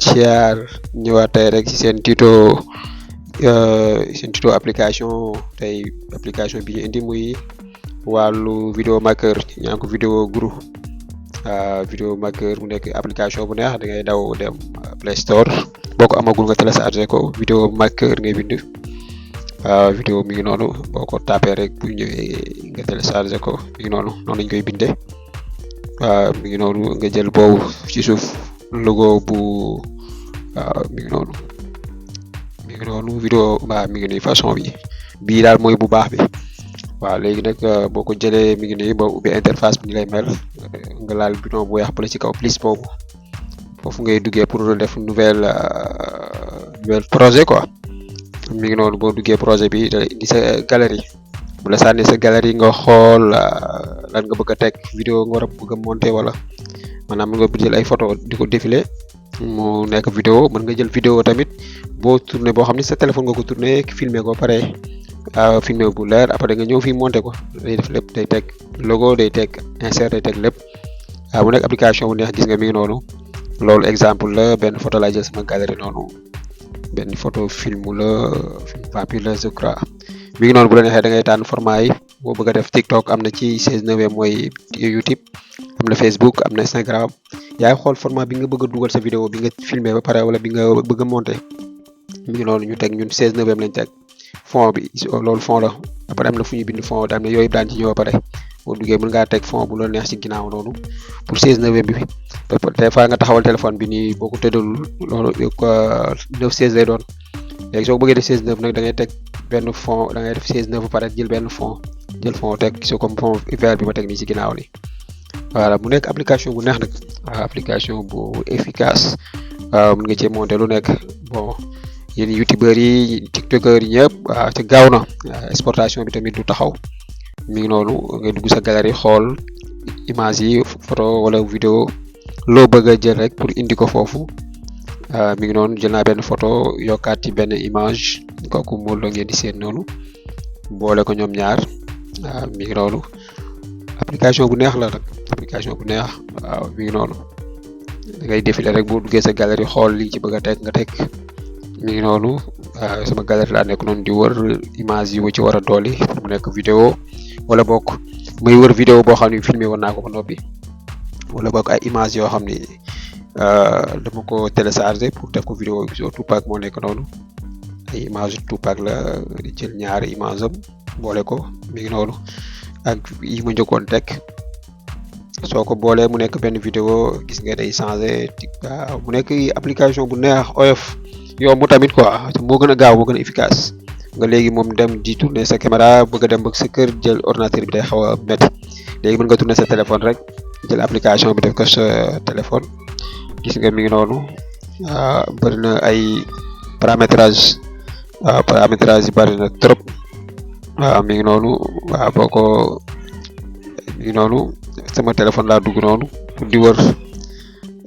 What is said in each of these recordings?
siyaar ñëwaat tey rek ci seen tuto application tey application bi ñu indi muy wàllu vidéo maker ñaa ko vidéo guru vidéo maker mu nekk application bu neex da ngay daw dem Play Store boo ko amagul nga téléchargé ko vidéo maker ngay bind vidéo mi ngi noonu boo ko tapé rek bu ñëwee nga téléchargé ko mi ngi noonu lañ koy bindee mi ngi noonu nga jël boobu ci suuf logo bu mi ngi noonu vidéo mi ngi nii façon bii daal mooy bu baax bi léegi nag boo ko jëlee mi ngi nii boo ubbi interface bi ni lay mel nga laal bouton bu weex bu la ci kaw plus boobu foofu ngay duggee pour def nouvelle projet quoi mi ngi noonu boo duggee projet bi da indi sa galerie bu la sànni sa galerie nga xool lan nga bëgg a teg vidéo nga war a bëgg a monter wala maanaam nga jël ay photo di ko défilé mu nekk vidéo mën nga jël vidéo tamit boo tourné boo xam ni sa téléphone nga ko tourné filmé ko pare filmé bu leer après nga ñëw fii monter ko day def lépp day teg logo day teg insert day teg lépp mu nekk application bu neex gis nga mi ngi noonu loolu exemple la benn photo laa jël sama galerie noonu benn photo film papier la je crois mi ngi noonu bu la neexee da ngay tànn format yi boo bëgg a def TikTok am na ci 16:9 mooy YouTube am na Facebook am na Instagram yaay xool format bi nga bëgg a dugal sa vidéo bi nga filmé ba pare wala bi nga bëgg a monter mi ngi noonu ñu teg ñun 16:9 lañ teg fond bi loolu fond la après am na fu ñu bind fond am na yooyu daan ci ñëw ba pare boo duggee mën ngaa teg fond bu la neex ci ginnaaw noonu pour 16:9 bi des fois nga taxawal téléphone bi nii boo ko tëddalul loolu 9:16 lay doon léegi soo ko bëggee def 16:9 nag da ngay teg benn fond da ngay def 16:9 ba pare jël benn fond jël fond teg gisoo comme fond vert bi ma teg nii ci ginnaaw ni mu nekk application bu neex nag application bu efficace mën nga cee monter lu nekk bon yéen youtubeurs yi tiktokers yi ñëpp te gaaw na exportation bi tamit du taxaw mi ngi noonu ngay dugg sa galerie xool image yi photo wala vidéo loo bëgg a jël rek pour indi ko foofu mi ngi noonu jël naa benn photo yokkaat ci benn image kooku moom la ngeen di seen noonu boole ko ñoom ñaar mi ngi noonu application bu neex la nag application bu neex mi ngi noonu da ngay défilé rek boo duggee sa galerie xool li ci bëgg a teg nga teg mi ngi noonu sama galerie laa nekk noonu di wër image yi ci war a dolli mu nekk vidéo wala bokk muy wër vidéo boo xam ne filmé woon naa ko ba noppi wala bokk ay image yoo xam ni dama ko téléchargé pour def ko vidéo gisoo Tupac moo nekk noonu ay image Tupac la di jël ñaari image am boole ko mi ngi noonu ak yi ma njëkkoon teg soo ko boolee mu nekk benn vidéo gis nga day changé mu nekk application bu neex oyof yomb tamit quoi moo gën a gaaw moo gën a efficace nga léegi moom dem di tourner sa caméra bëgg a dem bëgg sa kër jël ordinateur bi day xaw a métti léegi mën nga tourner sa téléphone rek jël application bi def ko sa téléphone gis nga mi ngi noonu bëri na ay paramétrage yi bëri na trop mi ngi noonu boo ko mi ngi noonu sama téléphone laa dugg noonu pour di wër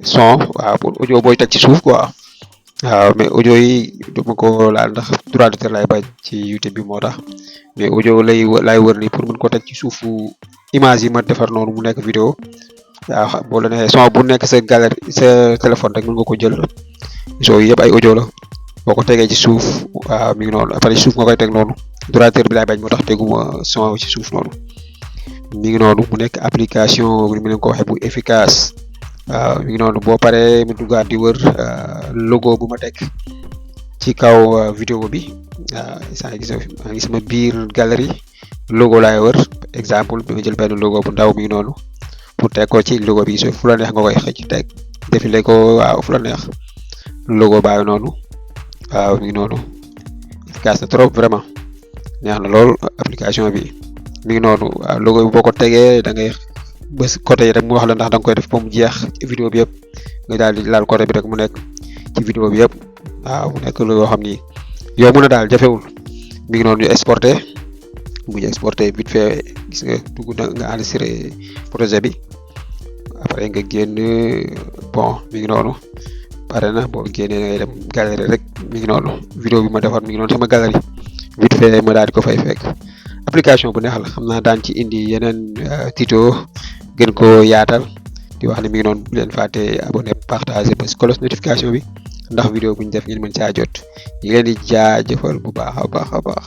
son pour audio booy teg ci suuf quoi mais audio yi duma ko laal ndax droit d'auteur lay bañ ci YouTube bi moo tax mais audio lay wër ni pour mën ko teg ci suufu image yi ma defar noonu mu nekk vidéo boo la neexee son bu nekk sa galerie sa téléphone rek mën nga ko jël soo yëpp ay audio la boo ko tegee ci suuf mi ngi noonu après suuf nga koy teg noonu droit d'auteur bi lay bañ moo tax teguma son ci suuf noonu mi ngi noonu mu nekk application bi mu leen ko waxee bu efficace mi ngi noonu boo paree mu duggaat di wër logo bu ma teg ci kaw vidéo bi saa ngi sama biir galerie logo laay wër exemple bi ma jël benn logo bu ndaw mi ngi noonu pour teg ko ci logo bi so fu la neex nga koy xëcc teg défilé ko fu la neex logo bàyyi noonu mi ngi noonu efficace na trop vraiment neex na lool application bi mi ngi noonu logo bi boo ko tegee da ngay bës côté yi rek mu wax la ndax da nga koy def ba mu jeex ci vidéo bi yëpp nga daal di laal côté bi rek mu nekk ci vidéo bi yëpp mu nekk loo xam ni yow mën a daal jafewul mi ngi noonu ñu exporté bu ñu exporté vite fait gis nga dugg na nga enregistré projet bi après nga génn bon mi ngi noonu pare na boo génnee ngay dem galerie rek mi ngi noonu vidéo bi ma defar mi ngi noonu sama galerie vite fait ma daal di ko fay fekk application bu neex la xam naa daan ci indi yeneen tuto gën ko yaatal di wax ne mi ngi noonu bu leen fàtte abonné partager parce que cloche notification bi ndax vidéo buñ def ngeen mën caa jot ñu leen di jaajëfal bu baax a baax a baax